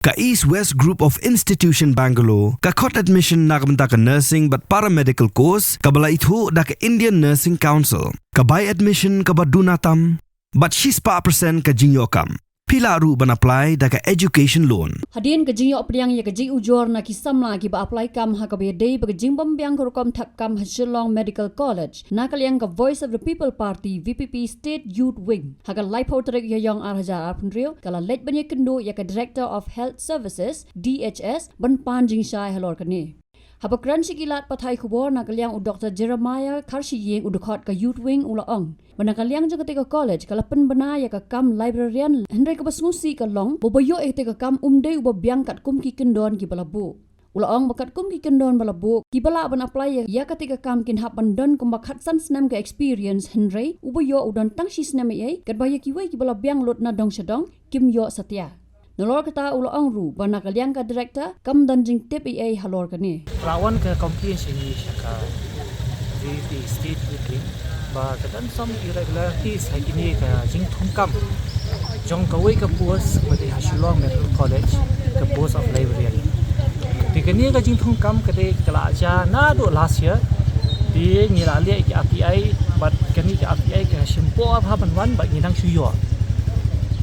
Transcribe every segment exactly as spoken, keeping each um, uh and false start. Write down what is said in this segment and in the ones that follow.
Ka East West Group of Institution Bangalore ka khot admission na ka bynta ka nursing bad paramedical course kaba la ithuh da ka Indian Nursing Council. Ka bai admission kaba duna tam bad shispah percent ka jingïoh kam. Phi lah ruh ban apply da ka education loan. Hadien ka jingïoh pdiang ïa ka jingujor na ki samla kiba apply kam ha kaba ïadei bad ka jingbym biang ka rukom thap kam ha Shillong Medical College, na ka liang ka Voice of the People Party, V P P State Youth Wing, ha ka laiphew tarik Ïaïong ar hajar arphew hynriew ka la leit ban ïakynduh ïa ka Director of Health Services, D H S, ban pan jingshai halor kane. Haba kren sha ki lad pathai khubor na ka liang u Doctor Jeremiah Kharshiing, u dkhot ka Youth Wing, u la ong ba na ka liang jong katei ka college ka la pynbna ïa ka kam librarian, hynrei kaba sngewsih ka long ba uba ïoh ïa katei ka kam um dei uba biang katkum ki kyndon kiba la buh. U la ong ba katkum ki kyndon ba la buh, kiba lah ban apply ïa, ïa katei ka kam kin hap ban don kumba khatsan snem ka experience, hynrei uba ïoh u don tang shi snem eiei, katba ïa kiwei kiba la biang lut na dong sha dong kim ïoh satia. Nalor kata u la ong ruh ba na ka liang ka director kam don jingtip eiei halor kane. Ka la wan ka complaint sha ngi, sha ka V P State Youth Wing, ba ka don some irregularities ha kine ka jingthung kam jong kawei ka post ba dei ha Shillong Medical College, ka post of librarian. Te kane ka jingthung kam ka dei ka la jia naduh last year. Te ngi la leh ki R T I, bad kane ka R T I ka shim por bha ban wan bad ngi dang shu ïoh.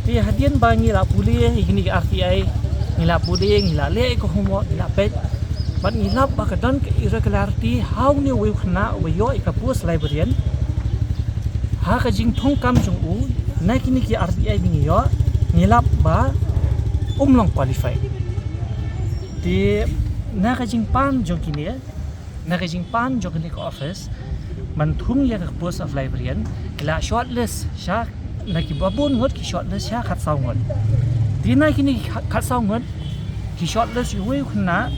Te hadien ba ngi la pule ïa kine ki R T I, ngi la pule, ngi la leh ïa ka homework, ngi la peit. Bad ngi lap ba ka don ka irregularity ha une uwei u khynnah uba ïoh ïa ka post librarian. Ha ka jingthung kam jong u, na kine ki R T I ba ngi ïoh, ngi lap ba um long qualified. Te na ka jingpan jong kine, na ka jingpan jong kane ka office ban thung ïa ka post of librarian, ki la shortlist sha, na kiba bun ngut ki shortlist sha khatsaw ngut. Te na kine ki kha-, khatsaw ngut ki shortlist ïa uwei u khynnah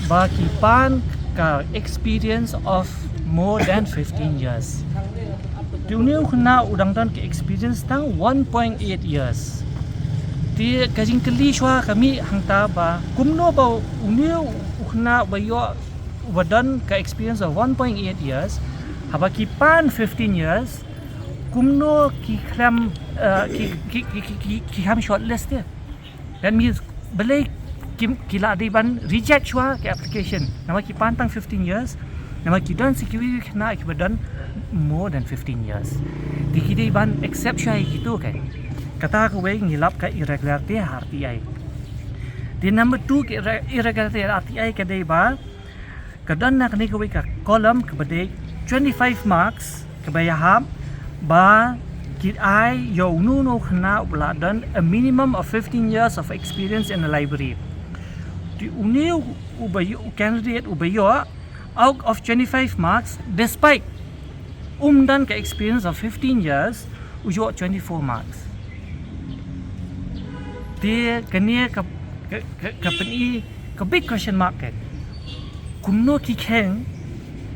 ba ki pan ka experience of more than fifteen years. Te une u khynnah u dang don ka experience tang one point eight years. Te ka jingkylli shuwa ka mih hangta ba kumno ba une u khynnah ba ïoh, ba don ka experience of one point eight years, haba ki pan fifteen years, kumno ki khlem, eh, ki, ki, ki, ki, ki, ki khlem shortlist ïa. That means, balei ki, ki la dei ban reject shuwa ka application. Namar ki pan tang fifteen years, namar ki don sa kiwei ki khynnah kiba don more than fifteen years. Te ki dei ban accept shuwa ïa kito, kan. Kata kawei ngi lap ka irregularity ha R T I. Te number two ka irre-, irregularity ha R T I ka dei ba ka don na kane kawei ka column kaba dei twenty-five marks kaba ïahap ba ki ai ïa uno uno u khynnah uba la don a minimum of fifteen years of experience in a library. Te une u, uba ïoh, u candidate uba ïoh, out of twenty-five marks, despite um don ka experience of fifteen years, u ïoh twenty-four marks. Te kane ka, ka, ka, ka pyni ka big question mark, kan. Kumno ki kheiñ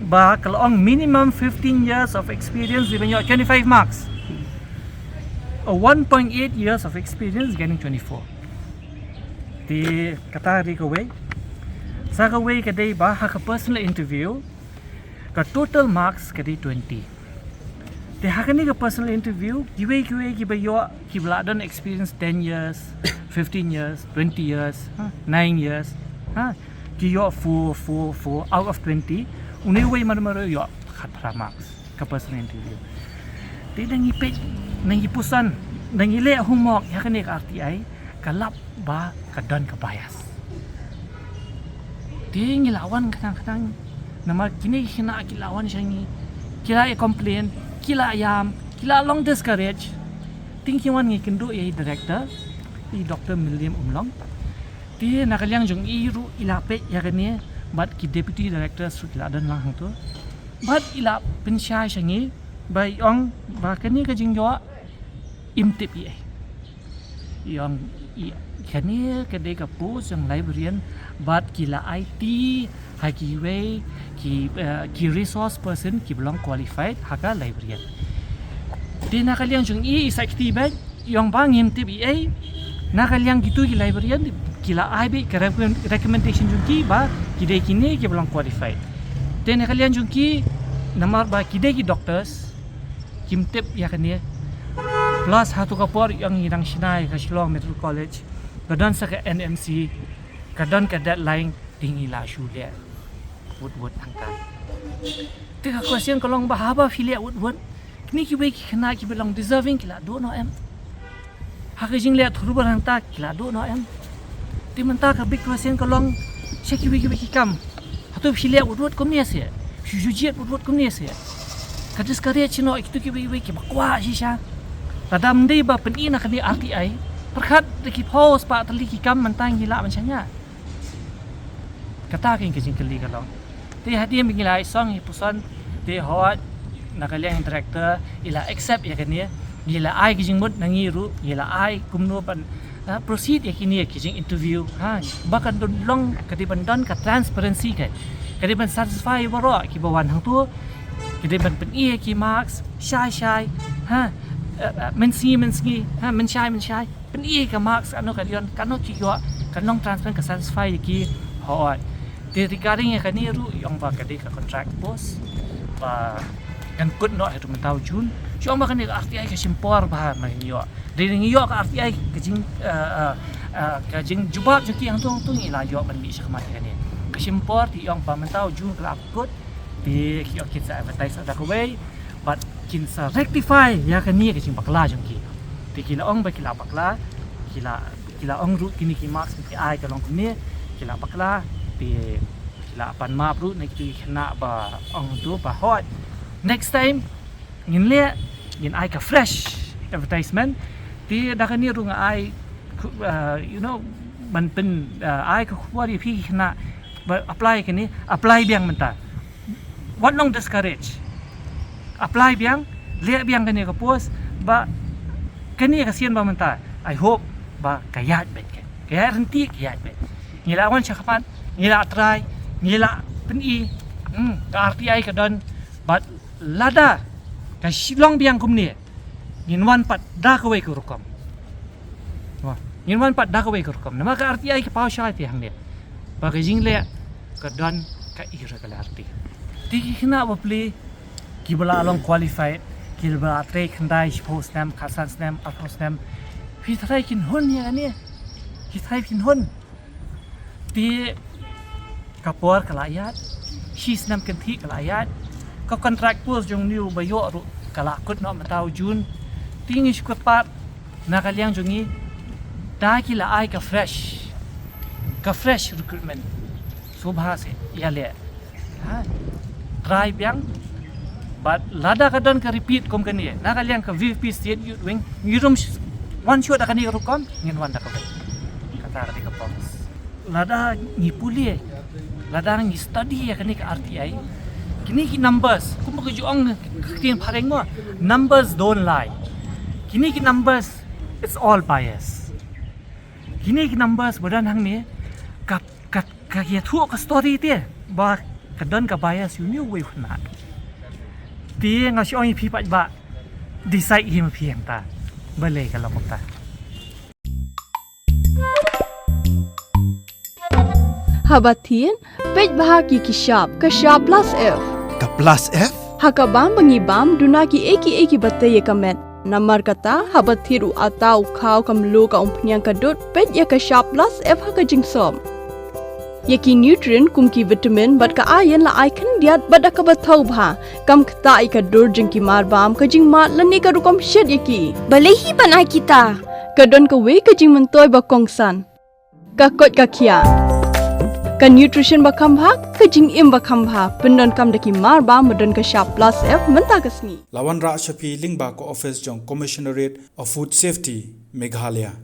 ba ka la ong minimum fifteen years of experience, dei ban ïoh twenty-five marks. A one point eight years of experience getting twenty-four. Te kata ka dei kawei. Sa kawei ka dei ba ha ka personal interview, ka total marks ka dei twenty. Te ha kane ka personal interview, kiwei kiwei kiba ïoh, kiba la don experience ten years, fifteen years, twenty years, ha, nine years, ha, ki ïoh four, four, four out of twenty. Une uwei mar mar u ïoh khatphra marks ka personal interview. Te da ngi peit, da ngi puson, da ngi leh homework ïa kane ka R T I, ka lap ba ka don ka bias. Te ngi la wan khnang khnang, namar kine ki khynnah ki la wan sha ngi, ki la ïa complain, ki la ïam, ki la long discourage. Te ngi wan ngi kynduh ïa i director, i Doctor Milliam Umlong. Te na ka liang jong i ruh i la peit ïa kane, bad ki deputy directors ruh ki la don lang hangto. Bad i la pynshai sha ngi, ba i ong ba kane ka jingïoh im tip eiei. I ong, i, kane ka dei ka post jong librarian, bad ki la aiti ha kiwei ki, eh, ki resource person kiba long qualified ha ka librarian. Te na ka liang jong i, i sa kti beit, i ong ba ngim tip eiei. Na ka liang kito ki librarian ki la ai beit ka recommend-, recommendation jong ki ba ki dei kine kiba long qualified. Te na ka liang jong ki, namar ba ki dei ki doctors, kim tip ïa kane. Plus hato ka por i ong i dang shna ïa ka Shillong Medical College, Ka don sa ka N M C, ka don ka deadline, te ngi la shu leh wut wut hangta. Te ka question ka long ba haba phi leh wut wut, kine kiwei ki khynnah kiba long deserving ki la duh noh em? Ha ka jingleh thurbar hangta ki la duh noh em? Te mynta ka big question ka long sha kiwei kiwei ki kam. Hato phi leh wut wut kumne se? Phi ju jied wut wut kumne se? Ka discourage noh ïa kito kiwei kiwei kiba kwah shisha. Lada ym dei ba pyni na kane R T I, pyrkhat da ki phew spah tylli ki kam mynta ngi lah ban shaniah. Kata ka jingkylli ka long. Te hadien ba ngi la ai song ïa i Puson, te hooid na ka liang director i la accept ïa kane, ngi la ai ka jingmut na ngi ruh, ngi la ai kumno ban, ha, proceed ïa kine ki jing interview, ha, ba kan don long, ka dei ban don ka transparency, ka, ka dei ban satisfy baroh kiba wan hangto, ka dei ban pyni ïa ki marks shai shai, ha, eh, eh, mynsngi mynsngi, ha, mynshai mynshai. Pyni ka marks, kano ka don, kano ki ïoh, kan long transparent, ka satisfy ïa ki. Hooid. Te regarding ïa kane ruh, i ong ba ka dei ka contract post ba kan kut noh haduh mynta u June. Shu ong ba kane ka R T I ka shim por bha ma ngi ïoh. Dei ngi ïoh ka R T I ka jing, eh, eh, eh, ka jingjubab jong ki hangto hangto ngi la ïoh ban mih shakhmat ïa kane. Ka shim por, te i ong ba mynta u June ka la kut. Te ki ong kin sa advertise da kawei, bad kin sa rectify ïa kane ka jingbakla jong ki. Te ki la ong ba ki la bakla, ki la, ki la ong ruh kine ki marks ki ai ka long kumne, ki la bakla, te ki la pan map ruh na kito ki khynnah ba ong tu ba hooid. Next time ngin leh, ngin ai ka fresh advertisement. Te da kane ruh nga ai, uh, you know, ban pyn, uh, ai ka khubor ïa phi ki khynnah ba apply kane, apply biang mynta. Wat long discourage. Apply biang, leh biang kane ka post, ba kane ka sien ba mynta, I hope ba ka ïaid beit, ka ïaid ryntih, ka ïaid beit. Ngi la wan shakhmat, ngi la try, ngi la pyni, hmm, ka R T I ka don, bad lada ka shu long biang kumne, ngin wan pat da kawei ka rukom. Wah, ngin wan pat da kawei ka rukom. Namar ka R T I ka paw shai te hangne ba ka jingleh ka don ka irregularity. Te ki khynnah bapli kiba la long qualified, kiba la trei khyndai, shiphew snem, khatsan snem, arphew snem, phi tharai kin hun ïa kane? Phi tharai kin hun? Te ka por ka la ïaid, shi snem kynthih ka la ïaid, ka contract post jong une uba ïoh ruh ka la kut noh mynta u June. Te ngi shu kyrpad na ka liang jong ngi, da ki la ai ka fresh, ka fresh recruitment, sngewbha se ïaleh, ha, try biang. Bad lada ka don ka repeat kum kane na ka liang ka VPP State Youth Wing, ngi ruh wan shuh da kane ka rukom, ngin wan da kawei. Kata ka dei ka promise. Lada ngi pule, lada ngi study ïa kane ka R T I, kine ki numbers, kumba ka ju ong ka ktien phareng mo, numbers don't lie. Kine ki numbers, it's all bias. Kine ki numbers ba don hangne, ka, ka, ka ïathuh ka story te ba ka don ka bias ïa une uwei u khynnah. Te nga shu ong ïa phi paidbah, decide hi ma phi hangta. Balei ka long kumta. Haba thied, peit bha ïa ki shap, ka shap plus F. Ka plus F? Ha ka bam ba ngi bam, duna kiei kiei kiba tei ïa ka met. Namar kata, haba thied u atta, u khaw, ka mluh, ka umphniang, ka dud, peit ïa ka shap plus F ha ka jingsop. Ïa ki nutrient kum ki vitamin bad ka iron la ai khyndiat bad da kaba thaw bha. Kam ktah ïa ka dur jong ki marbam, ka jingmad lane ka rukom shet ïa ki. Balei hi ban ai kita? Ka don kawei ka jingmyntoi ba kongsan. Ka koit ka khiah. Ka nutrition ba kham bha, ka jingim ba kham bha. Pyndonkam da ki marbam ba don ka shap plus F mynta ka sngi. La wanrah sha phi lyngba ka office jong Commissionerate of Food Safety, Meghalaya.